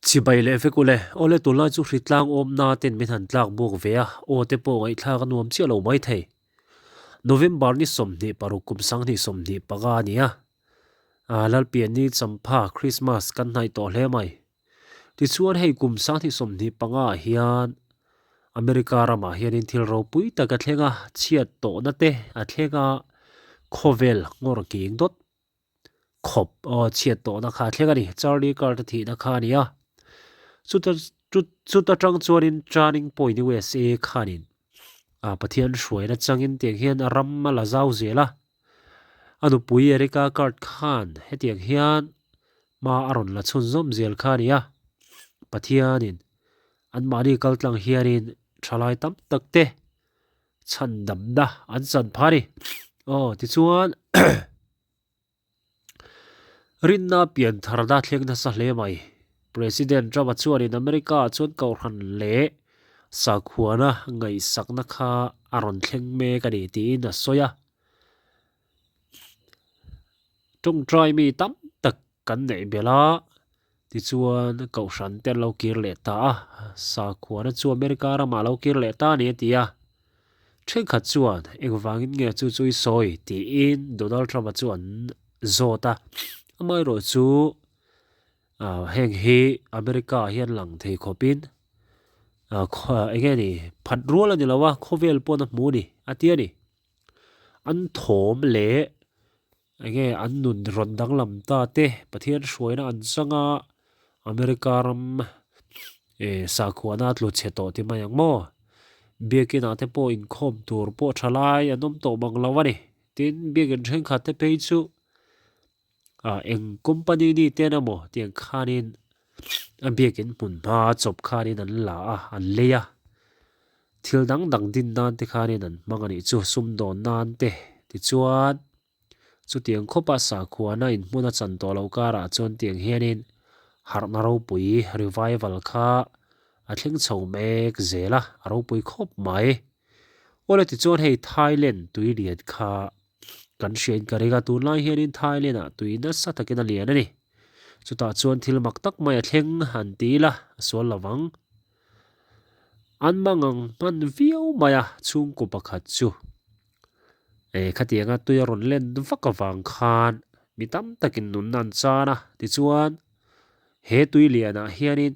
Chibai leh vek ule, awle tunlai chu hritlang awmna ten min han tlak buak ve a, aw te pawh ngaihthlak a nuam chiah lo maithei. November ni 26 kum 2025 a ni a, Lalpiani Champha Christmas kan hnaih tawh hle mai. Tichuan hei kum 2025 ah hian America ramah hianin thil ropui tak a thleng a, chhiat tawhna te a thleng a, khawvel nghawr king dawt khawp aw chhiat tawhna kha a thleng a ni. Charlie Kirk a thihna kha a ni a, chuta chuta tang chuanin Turning Point USA khanin ah Pathian hruaina changin tiang hian a ram a la zau zel a, a nupui Erika Kirk khan hetiang hian hma a rawn la chhunzawm zel kha a ni a, Pathianin anmahni kal tlang hianin thalai tam tak te chhandamna an chan phah a ni. Aw tichuan rinna pian tharna thleng nasa hle mai. President Trump-a chuanin America-ah chuan kohhran leh sakhuana ngaihsakna kha a rawn thleng mek a ni tiin a sawi a. Tawngtai mi tam tak kan neih belh a, tichuan kohhran te an lo kir leh ta a, sakhuana chu America ramah a lo kir leh ta a ni a ti a. Thenkhat chuan engvangin nge chu chu i sawi tiin Donald Trump-a chu an zawt a, amaherawh chu ah heng hi America ah hian lang thei khawpin ah eng nge ni phat rual a ni lo a, khawvel pawn a hmu a ni a ti a ni. An thawm leh enge an nun rawn danglam ta te Pathian hruaina an chang a, America ram eh sakhuana a tlu chhe tawh ti mai ang maw? Biakinah te pawh inkhawm tur pawh tha lai an awm tawh mang lo a ni. Tin, biakin thenkhat te phei chu ah eng company ni ten emaw tiang khanin a biakin hmun hma chawp khanin an la a, an lei a. Thil dang dang din nan te khanin an hmang a nih chu, sumdawn nan te tichuan chutiang khawpa sakhuana inhmun a chan tawh loh karah chuan tiang hianin harhna ropui revival kha a thleng chho mek zel a, a ropui khawp mai. Awle tichuan hei Thailand tui lian kha kan hriain ka ring a, tunlai hianin Thailand ah tui nasa takin a lian a ni. Chutah chuan thil mak tak mai a thleng han ti ila a sual lo vang. An mangang hman viau mai a, chhungkaw pakhat chu eh khatianga tui a rawn len vak avang khan mi tam takin nunna an chan a, tichuan he tui lianah hianin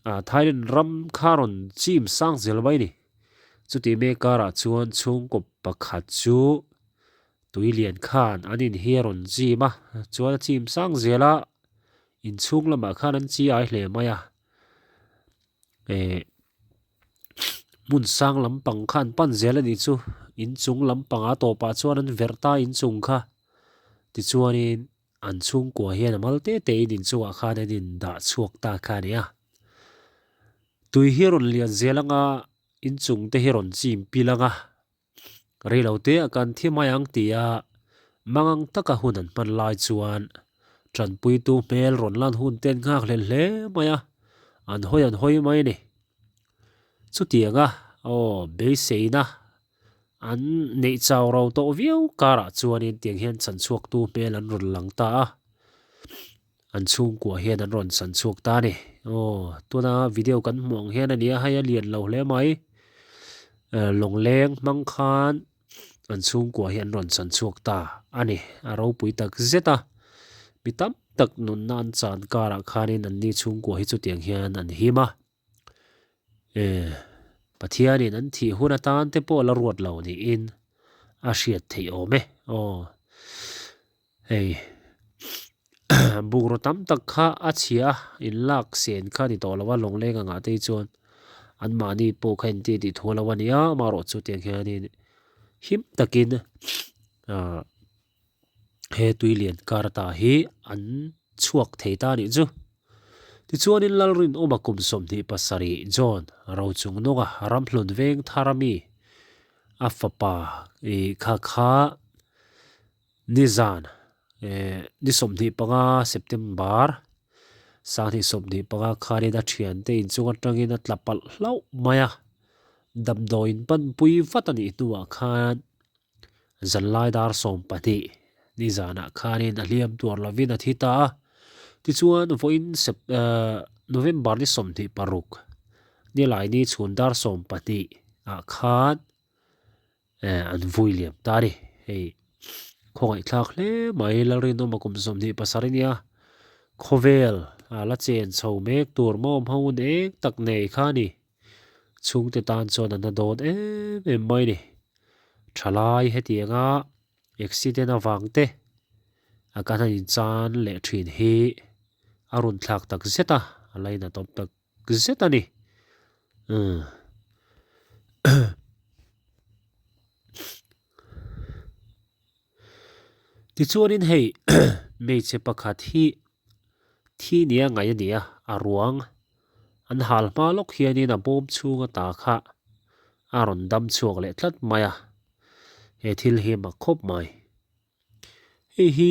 ah Thailand ram kha rawn chim sang zel mai a ni. Chuti mek karah chuan chhungkaw pakhat chu tui lian khan an in hi a rawn chim a, chuan a chim sang zel a, inchhung lamah khan an chi ai hle mai a. Eh hmun sang lampang kha an pan zel a nih chu inchung lampangah a tawpah chuan an verh ta inchung kha tichuanin an chhungkua hian a mal te te in inchungah khan an indah chhuak ta kha a ni a tui hi a rawn lian zel anga inchung te hi a rawn chim pil anga. Reilote a kan thi mai ang tia mangang taka hun an hman lai chuan tanpuitu hmel rawn lan hun te an nghak hlel hle mai a, an hawi an hawi mai a ni. Chutianga aw beiseina an neih chau ro tawh viau karah chuanin tiang hian chanchhuaktu hmel an rawn lang ta a. An chhungkua hian an rawn chan chhuak ta a ni. Aw, tuna video kan hmuh ang hian a ni a, hei a lian lo hle mai. Lawngleng hmang khan an chhungkua hi an rawn chan chhuak ta a ni. A ropui tak zet a, mi tam tak nunna an chan karah khanin anni chhungkua hi chutiang hian an him a. Pathianin an thih hun atan te pawh la ruat lo niin a hriat theih awm e. Aw, hei bungraw tam tak kha a chhia a, inlak sen kha a ni tawh lo a, lawngleng angah te hi chuan anmahni pawh kha inti tih thu a lo a nia, amaherawhchu tiang hianin him takin ah he tui lian kar ta hi an chhuak thei ta a nih chu. Tichuanin Lalrinawma kum 27 John Rochungnunga Ramhlun veng thar ami a fapa ih kha kha nizan eh ni 25 September 2025 khanin a thiante inchung atangin a tla palh hlauh mai a, damdawiin panpui vat a nih hnuah khan Zanlai dar 12 nizanah khanin a hliam tuar lovin a thi ta a. Tichuan vawiin Sep November ni 26 Nilaini chhun dar 12 ah khan an vui liam ta a ni. Hei khawngaihthlak hle mai Lalrinawma kum 27 a nia. Khawvel a la chen chho mek tur mawm ho hun eng tak nei kha a ni. Chhungte tan chuan a na dawn em em mai a ni. Thalai hetianga accident avang te a kan han inchan leh thin hi a rawn thlak tak zet a, a lainatawm tak zet a ni. Umm. Tichuanin hei hmeichhe pakhat hi thi nia ngaih a ni a, a ruang an hal hma lawk hianin a bawm chhung ata kha a rawn dam chhuak leh tlat mai a, he thil hi a mak khawp mai. Hei hi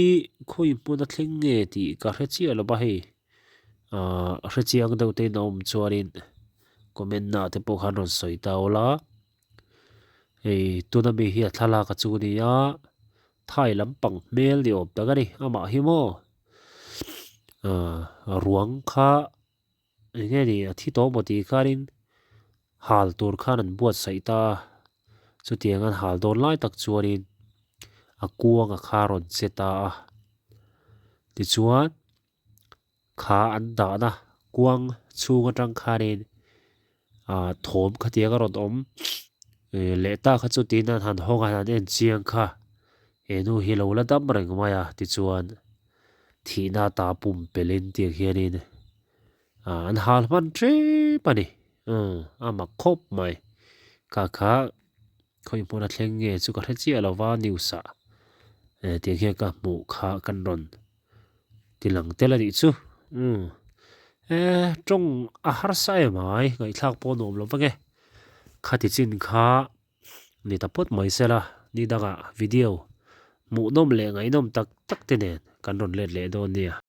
khawi hmun a thleng nge tih ka hre chiah lo va hei ahh hre chiang deuh te in a awm chuanin comment ah te pawh khan rawn sawi ta ula hei tuna mi hi a thlalak a chu a ni a thai lampang hmel ni awm tak a ni amah hi maw ahh ruang kha. Eng nge ni a thi tawh maw tih khanin hal tur khan an buatsaih ta a, chutiang an hal dawn lai tak chuanin a kuang a kha rawn che ta a, tichuan kha an dahna kuang chhung atang khanin ah thawm khatiang a rawn awm leh ta kha chu tiin an han hawng a an en chiang kha he nu hi lo la dam reng mai a tichuan. Thihna ta pumpelhin tiang hianin ah an hal hman ṭep a ni. Umm a mak khawp mai. Kha kha khawi hmun a thleng nge chu ka hre chiah lo va news ah eh tiang hian ka hmuh kha kan rawn ti lang tel a nih chu. Umm eh tawng a harsa em ai ngaihthlak pawh a nuam lo vang e. Khati chin kha Ni ta phawt mai sela, ni dangah video hmuhnawm leh ngaihnawm tak tak te nen kan rawn let leh dawn nia.